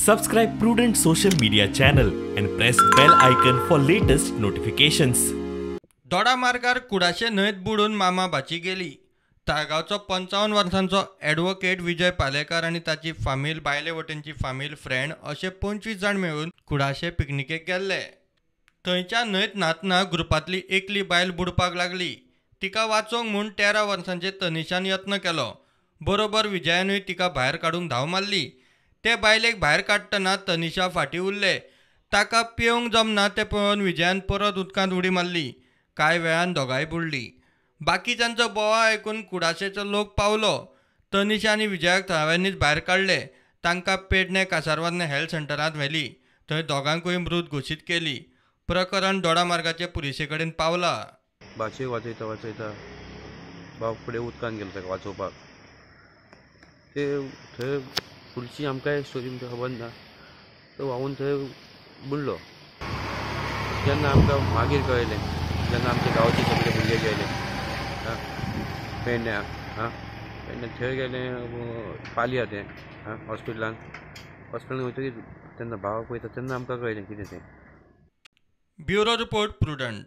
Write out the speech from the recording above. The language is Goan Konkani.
Subscribe Prudent social media channel and press bell icon for latest notifications. दोडामार्गार कुडाशे न्हंयत बुडून मामा भाची गेली. ताळगांवचो 55 वर्सांचो ॲडव्होकेट विजय पालेकार आनी ताची फामील, बायले वटेनची फामील, फ्रेंड अशे 25 जाण मेळून कुडाशे पिकनिकेक गेल्ले. थंयच्या न्हंयत न्हातना ग्रुपांतली एकली बायल बुडपाक लागली. तिका वाचोवंक म्हूण 13 वर्सांचे तनिशान यत्न केलो. बरोबर विजयानूय तिका भायर काडूंक धांव मारली. ते बायलेक भायर काडटना तनिशा फाटीं उरलें. ताका पेंवंक जमना तें पळोवन विजयान परत उदकांत उडी मारली. कांय वेळान दोगांय बुडलीं. बाकीच्यांचो बोवाळ आयकून कुडाशेचो लोक पावलो. तनिशा आनी विजयाक थळाव्यांनीच भायर काडले. तांकां पेडणे कासारवर्णे हेल्थ सेंटरांत व्हेली. थंय दोगांकूय मृत घोशीत केली. प्रकरण दोडामार्गाचे पुलिसे कडेन पावला. भाचयेक वाचयता वाचयता भाव फुडें उदकान गेलो ताका वाचोवपाक. ते थंय फुडची आमकांय स्टोरी म्हणजे खबर ना. तो व्हांवून थंय बुडलो. जेन्ना आमकां मागीर कळयलें, जेन्ना आमच्या गांवचे सगळे भुरगे गेले पेडण्या, पेडण्या थंय गेले पालया तें हॉस्पिटलान, हॉस्पिटलान वयतकीर तेन्ना भावाक पळयता तेन्ना आमकां कळयलें कितें तें. Bureau report, Prudent.